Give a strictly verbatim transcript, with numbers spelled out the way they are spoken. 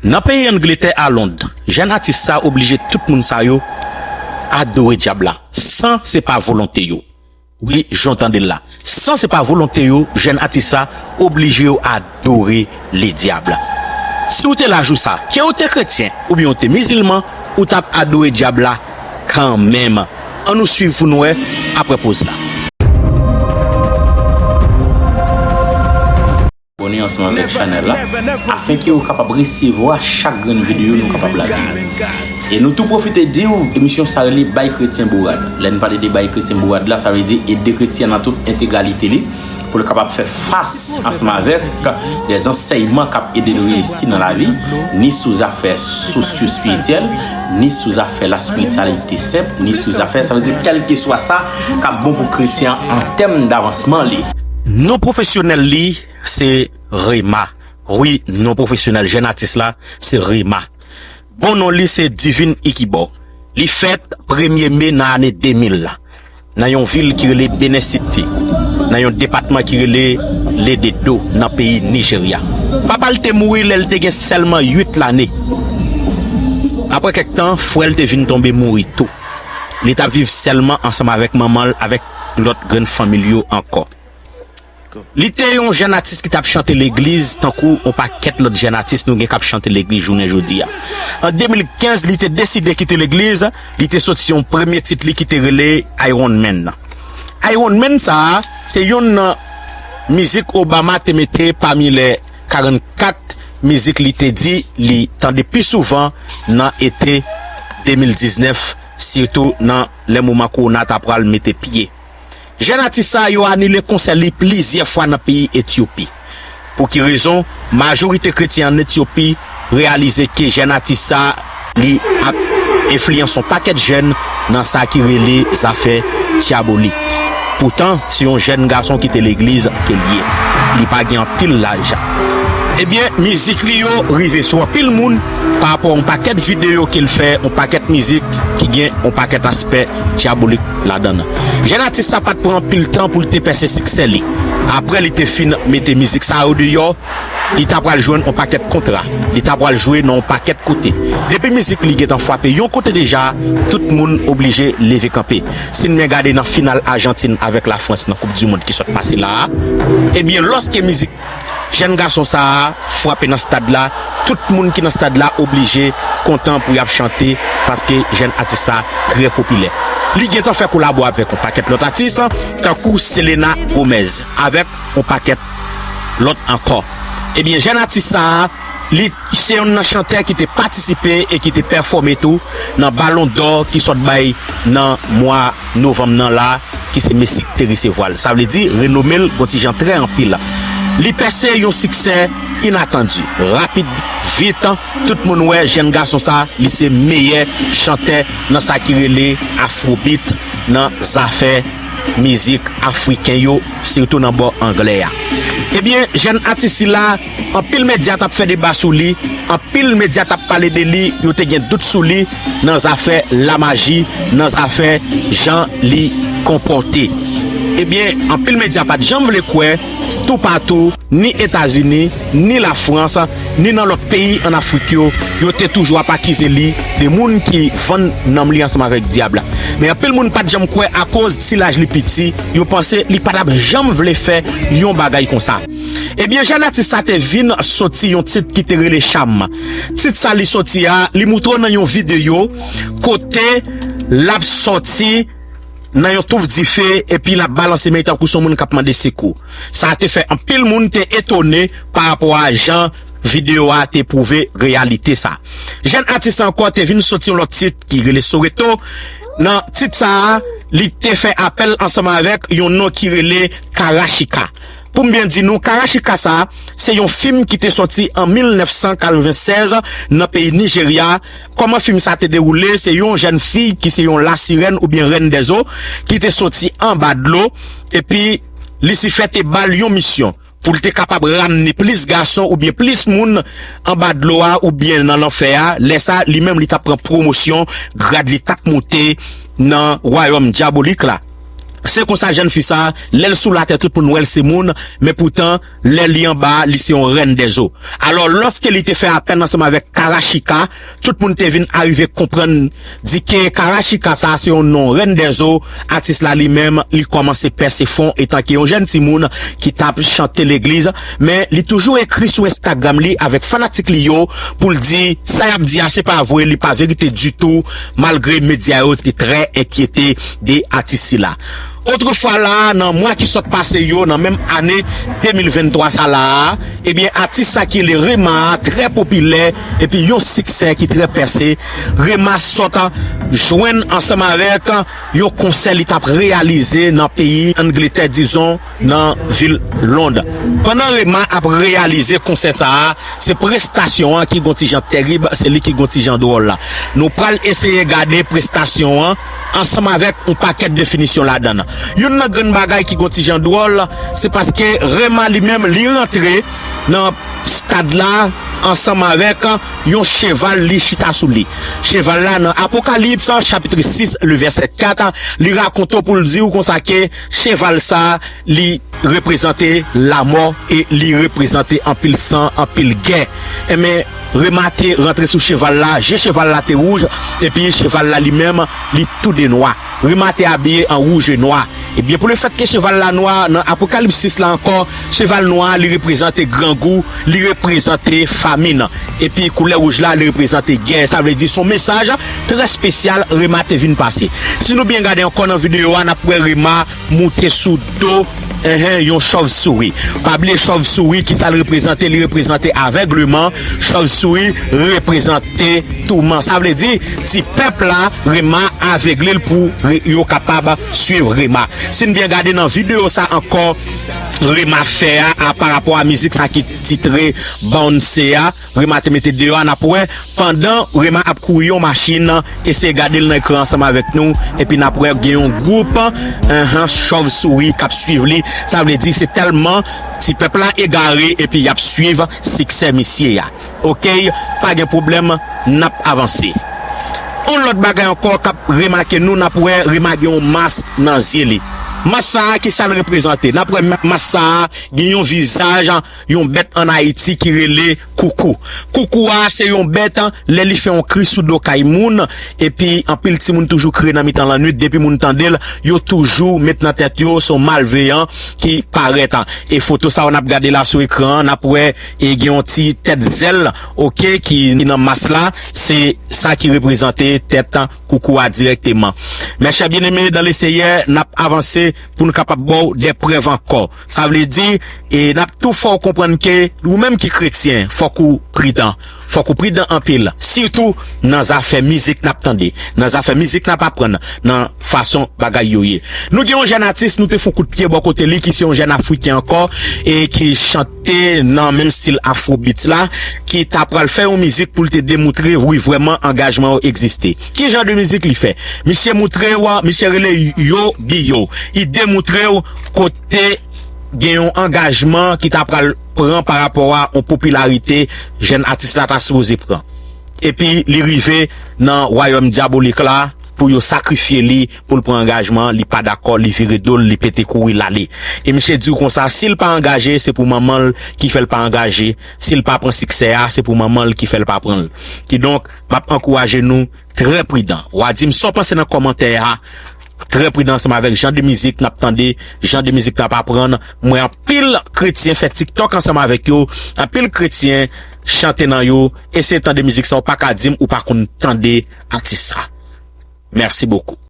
Nan peyi Angletè a Lond, jèn atis sa oblije tout moun sa yo adore dyab la, san se pa volonte yo. Wi, jan w tande l la. San se pa volonte yo, jèn atis sa oblije yo adore le diable. Si w te laj ou sa, ke w te kretyen oubyen w te mizilman, ou t ap adore dyab la kanmenm. Ann nou swiv pou n wè apre poz la. Abòne ansanm avèk chanèl la, afenke ou kapab resevwa chak grenn videyo nou kapab lage. E nou tou pwofite di w, emisyon sa rele Bay Kretyen Bourad. Lè n pale de Bay Kretyen Bourad la, sa vle di ede kretyen nan tout entegralite li, pou l kapab fè fas ansanm avèk de ansèyman k ap ede l reyisi nan lavi, ni sou zafè sosyo-espirityèl, ni sou zafè laspirityalite senp, ni sou zafè, sa vle di kèlkeswa sa k ap bon pou kretyen an an tèm davansman li. Non pwofesyonèl li, se Rema. Wi, non pwofesyonèl jèn atis la, se Rema. Bon non li se Divine Ikibor. Li fèt premye me nan ane de mil la, nan yon vil ki rele Benin City, nan yon depatman ki rele Lededo, nan peyi Nijerya. Papa l te mouri lè l te gen sèlman uit lane. Apre kèk tan, frè l te vin tonbe mouri tou. Li t ap viv sèlman ansanm avèk manman l, avèk lòt grenn fanmi l yo ankò. Li te yon jèn atis ki t ap chante legliz, tankou yon pakèt lòt jèn atis nou gen k ap chante legliz jounen jodi a. An de mil kenz, li te deside kite legliz, li te soti yon premye tit li ki te rele Iron Man. Iron Man sa a, se youn nan mizik Obama te mete pami lè karannkat mizik li te di li tande pi souvan nan ete de mil diznèf, sitou nan lè moman kowona ta pral mete pye. Jèn atis sa a, yo anile konsè li plizyè fwa nan peyi Etyopi. Pou ki rezon? Majorite kretyen ann Etyopi reyalize ke jèn atis sa a, li ap enfliyans yon pakèt jèn nan sa ki rele zafè dyabolik. Poutan, se yon jèn gason ki te legliz ke l ye. Li pa gen anpil laj. Ebyen, mizik li yo rive sou anpil moun pa rapò yon pakèt videyo ke l fè, yon pakèt mizik ki gen yon pakèt aspè dyabolik ladan l. Jèn atis sa pa t pran anpil tan pou l te pèse siksè li. Apre li te fin mete mizik sa yo deyò, li ta pral jwenn yon pakèt kontra. Li ta pral jwe nan yon pakèt kote. Depi mizik li gentan frape yon kote deja, tout moun oblije leve kanpe. Si n men gade nan final Ajantin avèk Lafrans nan Koup di Mond ki sot pase la a, ebyen, lòske mizik jèn gason sa a frape nan stad la, tout moun ki nan stad la oblije kontan pou y ap chante, paske jèn atis sa a trè popilè. Li gentan fè kolabo avèk yon pakèt lòt atis, tankou Selena Gomez, avèk yon pakèt lòt ankò. Ebyen, jèn atis sa a, li se youn nan chantè ki te patisipe e ki te pèfòme tou nan Balon dò ki sot bay nan mwa novanm nan la, ki se Messi ki te resevwa l. Sa vle di, renome l gon ti jan trè anpil. Li pèse yon siksè inatandi. Rapid, vit, tout moun wè jèn gason sa, li se meyè chantè nan sa ki rele afrobeat, nan zafè mizik afriken yo, sitou nan bò anglè a. Ebyen, jèn atis sila, anpil medya t ap fè deba sou li, anpil medya t ap pale de li, yo te gen dout sou li nan zafè lamaji, nan zafè jan li konpòte. Ebyen, anpil medya pa t janm vle kwè, toupatou, ni Etazini, ni Lafrans, ni nan lòt peyi ann Afrik yo, yo te toujou ap akize li de moun ki vann nanm li ansanm avèk dyab la. Men anpil moun pa t janm kwè akoz ti laj li piti, yo panse li pa t ap janm vle fè yon bagay konsa. Ebyen, jèn atis sa te vin soti yon tit ki te rele Cham. Tit sa li soti a, li moutre w nan yon videyo kote l ap sòti nan yon touf dife epi l ap balanse men tankou se yon moun k ap mande sekou. Sa te fè anpil moun te etone pa rapò a jan videyo a te pwouve reyalite sa. Jèn atis la ankò te vin soti yon lòt tit ki rele Soweto. Nan tit sa a, li te fè apèl ansanm avèk yon non ki rele Karachika. Pou m byen di nou, Karachika sa, se yon fim ki te sòti an mil nèf san katrevennsèz nan peyi Nijerya. Kòman fim sa te dewoule? Se yon jèn fi ki se yon lasirèn oubyen rèn dèzo ki te sòti anba dlo, epi Lisifè te ba l yon misyon pou l te kapab ramne plis gason oubyen plis moun anba dlo a oubyen nan lanfè a. Lè sa, li menm li t ap pran pwomosyon, grad li t ap moute nan wayòm dyabolik la. Se konsa jèn fi sa, lè l sou latè tout moun wè l se moun, men poutan lè li anba, li se yon rèn dèzo. Alò, lòske li te fè apèn ansanm avèk Karachika, tout moun te vin arive konprann, di ke Karachika sa se yon non rèn dèzo, atis la li menm, li kòmanse pèse fon etan ke yon jèn timoun ki t ap chante legliz, men li toujou ekri sou Instagram li avèk fanatik li yo pou l di sa y ap di a se pa vre, li pa verite ditou, malgre medya yo te trè enkyete de atis sila. Otrefwa la, nan mwa ki sot pase yo, nan menm ane de mil venntwa sa la a, ebyen, atis sa ki rele Rema a, trè popilè, epi yon siksè ki trè pèse. Rema sot jwenn ansanm avèk yon konsè li t ap reyalize nan peyi Angletè, dizon, nan vil Lond. Pandan Rema ap reyalize konsè sa a, se prestasyon an ki gon ti jan tèrib, se li ki gon ti jan dwòl la. Nou pral eseye gade prestasyon an ansanm avèk yon pakèt definisyon ladan l. Youn nan grenn bagay ki gon ti jan dwòl, se paske Rema li menm, li rantre nan stad la ansanm avèk yon cheval li chita sou li. Cheval la nan Apokalips, chapit sis, le vèsè kat, li rakonte w pou l di w konsa ke cheval sa, li reprezante lamò e li reprezante anpil san, anpil gè. Enben, Rema te rantre sou cheval la, je cheval la te wouj, epi cheval la li menm, li tou de nwa. Rema te abiye an wouj e nwa. Ebyen, pou lefèt ke cheval la nwa, nan Apokalips sis la ankò, cheval nwa a, li reprezante grangou, li reprezante famin. Epi koulè wouj la, li reprezante gè. Sa vle di, se yon mesaj trè espesyal Rema te vin pase. Si nou byen gade ankò nan videyo a, n ap wè Rema moute sou do, enhen, yon chòvsouri. Pa bliye chòvsouri, kisa l reprezante? Li reprezante avègleman. Chòvsouri reprezante touman. Sa vle di, ti pèp la, Rema avegle l pou re-, yo kapab swiv Rema. Si n byen gade nan videyo sa ankò, Rema fè a, a pa rapò a mizik sa ki titre Bounce a, Rema te mete deyò a, n ap wè, pandan Rema ap kouri yon machin, eseye gade l nan ekran ansanm avèk nou, epi n ap wè gen yon gwoup, enhen, chòvsouri k ap swiv li. Sa vle di se tèlman ti pèp la egare epi y ap swiv siksè misye a. Oke, pa gen pwoblèm, n ap avanse. Yon lòt bagay ankò k ap remake nou, n ap wè Rema gen yon mas nan zye li. Mas sa a, kisa l reprezante? N ap wè ma-, mas sa a gen yon vizaj yon bèt ann Ayiti ki rele koukou. Koukou a se yon bèt, lè li fè yon kri sou do kay moun, epi anpil timoun toujou kriye nan mitan lannwit, depi moun tande l, yo toujou met nan tèt yo se yon malveyan ki parèt. E foto sa yo n ap gade la sou ekran an, n ap wè e gen yon ti tèt zèl, oke, ki nan mas la, se sa ki reprezante tèt koukou a dirèkteman. Mes chers bien-aimés dans le Seigneur, n ap avanse pou n kapab ba w de prèv ankò. Sa vle di, e n ap tou fè w konprann ke ou menm ki kretyen, fòk ou pridan. Fòk ou pridan anpil, sitou nan zafè mizik n ap tande, nan zafè mizik n ap aprann, nan fason bagay yo ye. Nou gen yon jèn atis, nou te fè yon kout pye bò kote li, ki se yon jèn afriken ankò, e ki chante nan menm stil afrobeats la, ki ta pral fè yon mizik pou l te demoutre, wi, vrèman, angajman yo egziste. Ki jan de mizik li fè? Misye moutre w, misye rele Yo Biyo. Li demoutre w kote gen yon angajman ki ta pral pran pa rapò a yon popilarite jèn atis la ta sipoze pran. Epi li rive nan wayòm dyabolik la pou yo sakrifye li, pou l pran angajman, li pa dakò, li vire do l, li pete kouri l ale. E misye di w konsa, si l pa angaje, se pou manman l ki fè l pa angaje, si l pa pran siksè a, se pou manman l ki fè l pa pran l. Kidonk, m ap ankouraje nou trè pridan. W a di m sa w panse nan kòmantè a, trè pridan ansanm avèk jan de mizik n ap tande, jan de mizik n ap aprann. M wè anpil kretyen fè TikTok ansanm avèk yo, anpil kretyen chante nan yo, eseye tande mizik sa, w pa ka di m ou pa konn tande atis sa. Mèsi bokou.